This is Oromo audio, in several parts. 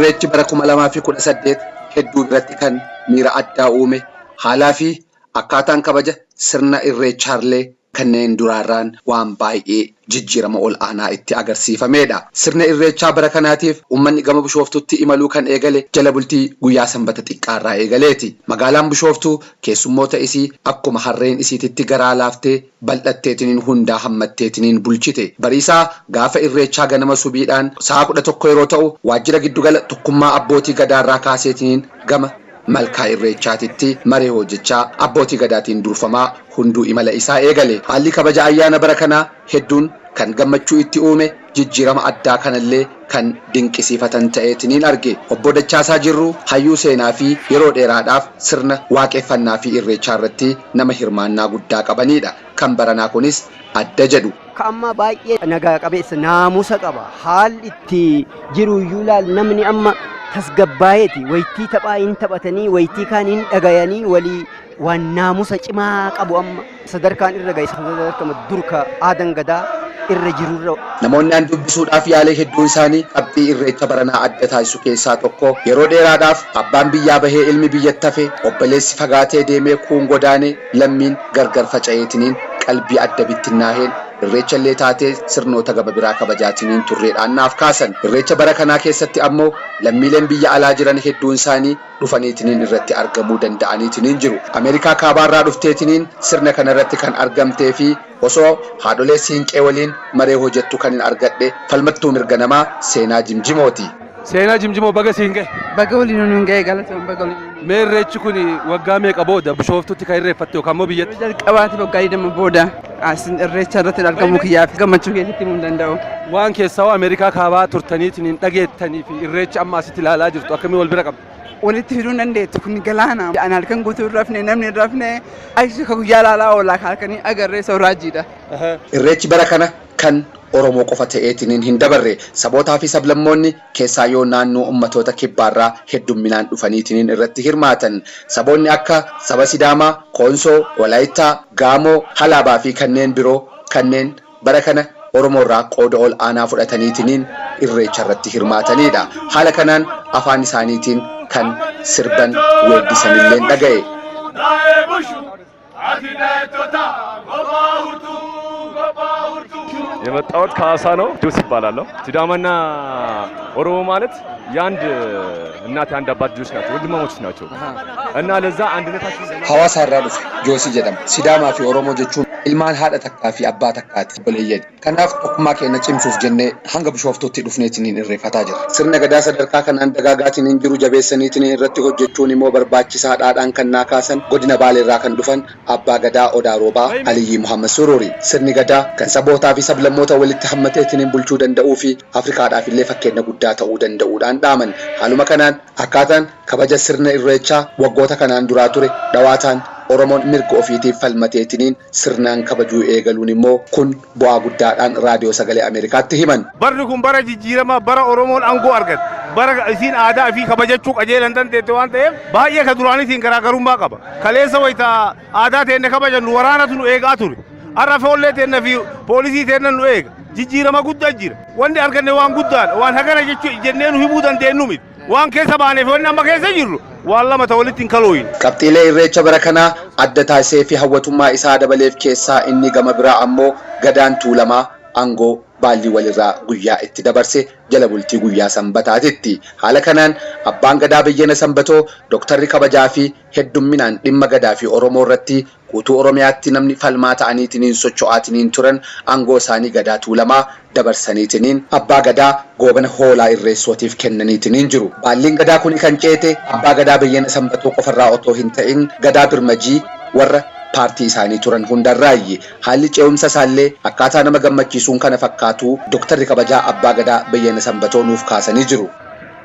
Irreechi bara 2018 hedduu biratti kan miira addaa uume haalaa fi akkaataan kabaja sirna irreechaallee kanneen duraarraan waan baay'ee jijjiirama ol aanaa itti agarsiifamedha. Sirna irreechaa bara kanaatiif uummanni gama Bishooftutti imaluu kan eegale jala bultii guyyaa Sanbata xiqqaarraa eegaleeti. Magaalaan Bishooftuu keessummoota isii akkuma harreen isiititti garaa laaftee bal'atteetiniin hundaa hammatteetiniin bulchite. Bariisaa gaafa irreechaa ganama subiidhaan sa'a 11 yeroo ta'u waajjira giddugala tokkummaa abbootii gadaarraa kaaseetiniin gama malkaa irreechaatitti maree hojjechaa abbootii gadaatiin durfamaa hunduu imala isaa eegale. Haalli kabaja ayyaana bara kanaa hedduun kan gammachuu itti uume jijjiirama addaa kanallee kan dinqisiifatan ta'eetiniin arge. Obbo Dachaasaa Jirruu hayyuu seenaa fi yeroo dheeraadhaaf sirna waaqeffannaa fi irreechaa irratti nama hirmaannaa guddaa qabanidha. Kan baranaa kunis adda jedhu. Ka amma baay'ee nagaa qabeessa naamusa qaba. Haalli itti jiru iyyuu laal namni amma tasgabbaa'eeti. Waytii taphaa hin taphatanii, waytii kaan hin dhagayanii walii waan naamusa cimaa qabu amma sadarkaan irra gahe sadarkaa durka aadan gadaa irra jirurra. Namoonni an dubbisuudhaaf yaalee hedduun isaanii qabxii irreecha baranaa adda taasisu keessaa tokko yeroo dheeraadhaaf abbaan biyyaa bahee ilmi biyyatti hafe obboleessi fagaatee deemee kuun godaane lammiin gargar faca'eetiniin qalbii adda bittinnaaheen irreecha illee taatee sirnoota gaba biraa kabajaatiniin turreedhaan naaf kaasan. Irreecha bara kanaa keessatti ammoo lammiileen biyya alaa jiran hedduun isaanii dhufaniitiniin irratti argamuu danda'aniitiniin jiru. Ameerikaa kaabaarraa dhufteetiniin sirna kanarratti kan argamtee fi osoo haadholee siinqee waliin maree hojjettu kan hin argadhe falmattuu mirga namaa Seenaa Jimjimooti. Seenaa Jimjimoo, baga siin gahe. Baga waliin nuun ga'e, galatoon, baga waliin. Mee irreechi kun waggaa meeqa booda Bishooftutti kan irreeffatte yookaan immoo biyyatti? Jalqabaatiif waggaa 20 booda asin irreecha irratti argamuu kiyyaaf gammachuu keessatti himuu hin danda'u. Waan keessaa Ameerikaa kaabaa turtaniitiin hin dhageettanii fi irreecha amma asitti ilaalaa jirtu akkamii wal bira qabdu? Walitti fiduu hin dandeettu, kun galaana. Ani halkan guutuu hin rafne, namni hin rafne, achi ka guyyaa ilaalaa oolaa halkanii agarree sooraajiidha. Irreechi bara kana kan Oromoo qofa ta'eetiniin hin dabarre, sabootaa fi sablammoonni keessaa yoo naannoo ummatoota kibbaarraa heddumminaan dhufaniitiniin irratti hirmaatan. Saboonni akka saba Sidaamaa, Koonsoo, Walaayittaa, Gaamoo, Halaabaa fi kanneen biroo kanneen bara kana Oromoorraa qooda ol aanaa fudhataniitiniin irreecha irratti hirmaatanidha. Haala kanaan afaan isaaniitiin kan sirban weeddisanillee dhaga'e. የመጣሁት ከሐዋሳ ነው። ጆስ ይባላለሁ። ሲዳማና ኦሮሞ ማለት የአንድ እናት የአንድ አባት ልጆች ናቸው፣ ወንድማማቾች ናቸው እና ለዛ አንድነታችን Hawaasa irraa dhufe, Joosii jedhama. Sidaamaa fi Oromoo jechuun ilmaan haadha takkaa fi abbaa takkaati, obboleeyyan. Kanaaf tokkummaa keenya cimsuuf jennee hanga Bishooftuutti dhufneetiniin irreeffataa jira. Sirna gadaa sadarkaa kanaan dagaagaatiniin jiru jabeessaniitiniin irratti hojjechuun immoo barbaachisaadhaadhaan kan naa kaasan godina Baaleerraa kan dhufan abbaa gadaa Odaa Roobaa Aliyyii Muhammad Suruuri. Sirni gadaa kan sabootaa fi sablammoota walitti hammateetiniin bulchuu danda'uu fi Afrikaadhaaf illee fakkeenya guddaa ta'uu danda'uudhaan dhaaman. Haaluma kanaan akkaataan kabaja sirna irreechaa waggoota kanaan duraa ture dhawaataan Oromoon mirga ofiitiif falmateetiniin sirnaan kabajuu eegaluun immoo kun bu'aa guddaadhaan Raadiyoo Sagalee Ameerikaatti himan. Barri kun bara jijjiiramaa, bara Oromoon aangoo argate, bara isiin aadaa fi kabajachuu qajeelan dandeette waan ta'eef baay'ee ka duraaniitiin garaagarummaa qaba. Kaleessa wayita aadaa teenne kabajannu waraanatu nu eegaa ture. Har'a foollee teenna fi poolisii teenna nu eega. Jijjiirama guddaa jira. Wanni arganne waan guddaadha. Waan hagana jechuu jennee nu himuu dandeenyu miti. Waan keessa baaneef wanni amma keessa jirru waan lama ta walitti hin kalooyin. Qabxiilee irreecha bara kanaa adda taasisee fi hawwatummaa isaa dabaleef keessaa inni gama biraa ammoo gadaan tuulamaa aangoo baallii walirraa guyyaa itti dabarse jala bultii guyyaa sanbataatitti. Haala kanaan abbaan gadaa Bayyana Sanbatoo, dooktarri kabajaa fi heddumminaan dhimma gadaa fi Oromoo irratti guutuu Oromiyaatti namni falmaa ta'aniitiniin socho'aatiniin turan aangoo isaanii gadaa tuulamaa dabarsaniitiniin abbaa gadaa Goobana Hoolaa Irreessootiif kennaniitiniin jiru. Baalliin gadaa kuni kan ceete abbaa gadaa Bayyana Sanbatoo qofarraa otoo hin ta'in gadaa birmajii warra paartii isaanii turan hundarraayyi. Haalli ce'umsa isaallee akkaataa nama gammachiisuun kana fakkaatu dooktarri kabajaa abbaa gadaa Bayyana Sanbatoo nuuf kaasanii jiru.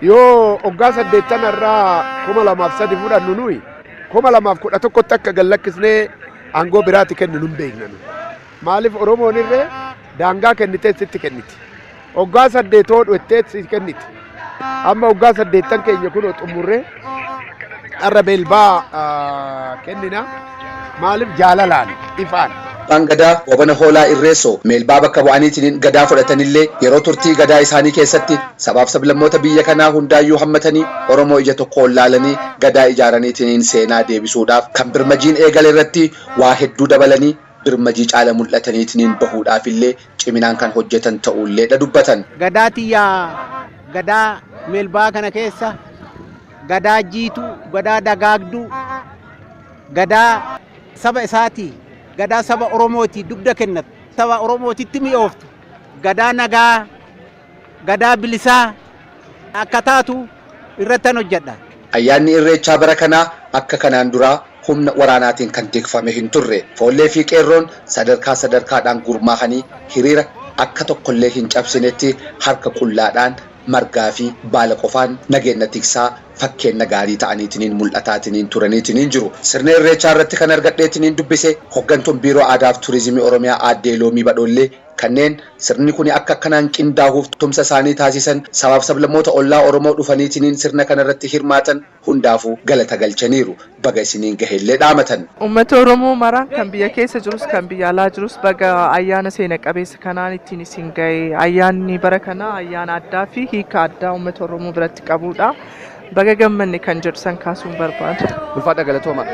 Yoo waggaa 80 irraa 2003 fudhannu, nuyi 2011tti akka gallakkisnee aangoo biraatti kennu nun beekna nu. Maaliif Oromoon irree daangaa kennitee sitti kenniti. Waggaa 8 hodhu si kenniti. Amma waggaa 80 keenya kun xumurree har'a beelbaa kennina. Maaliif jaalalaan ifaan. Abbaan Gadaa Goobana Hoolaa Irreessoo Meelbaa bakka bu'aniitiin gadaa fudhatanillee yeroo turtii gadaa isaanii keessatti sabaaf sablammoota biyya kanaa hundaayyuu hammatanii Oromoo ija tokkoon laalanii gadaa ijaaraniitiin seenaa deebisuudhaaf kan Birmajiin eegale irratti waa hedduu dabalanii Birmajii caala mul'ataniitiin bahuudhaaf illee ciminaan kan hojjetan ta'uullee dha dubbatan. Gadaa tiyyaa gadaa Meelbaa kana keessa gadaa jiituu, gadaa dagaagduu, gadaa saba isaatii, gadaa saba Oromootii dugda kennatu, saba Oromootitti mi'ooftu, gadaa nagaa, gadaa bilisaa akka taatu irrattan hojjedha. Ayyaanni Irreechaa bara kanaa akka kanaan duraa humna waraanaatiin kan tikfame hin turre. Foollee fi qeerroon sadarkaa sadarkaadhaan gurmaahanii hiriira akka tokkollee hin cabsinetti harka qullaadhaan margaa fi baala qofaan nageenya tiksaa fakkeenna gaarii ta'aniitiniin mul'ataatiniin turaniitiniin jiru. Sirna Irreechaa irratti kan argadheetiniin dubbise hoggantuun Biiroo Aadaa fi Turizimii Oromiyaa Aaddee Loomii Badhoollee kanneen sirni kuni akka akkanaan qindaahuuf tumsa isaanii taasisan sabaaf sablammoota ollaa Oromoo dhufaniitiniin sirna kanarratti hirmaatan hundaafuu galata galchaniiru. Baga isiniin gahellee dhaamatan. Uummata Oromoo mara kan biyya keessa jirus kan biyya alaa jirus baga ayyaana seena qabeessa kanaan ittiin isin gahe. Ayyaanni bara kanaa ayyaana addaa fi hiika addaa uummata Oromoo biratti qabudha. Baga gammanne kan jedhu san kaasuun barbaada. Ulfaadha galatooma.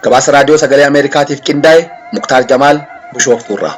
Gabaasa Raadiyoo Sagalee Ameerikaatiif qindaa'e Muktaar Jamaal Bishooftuurraa.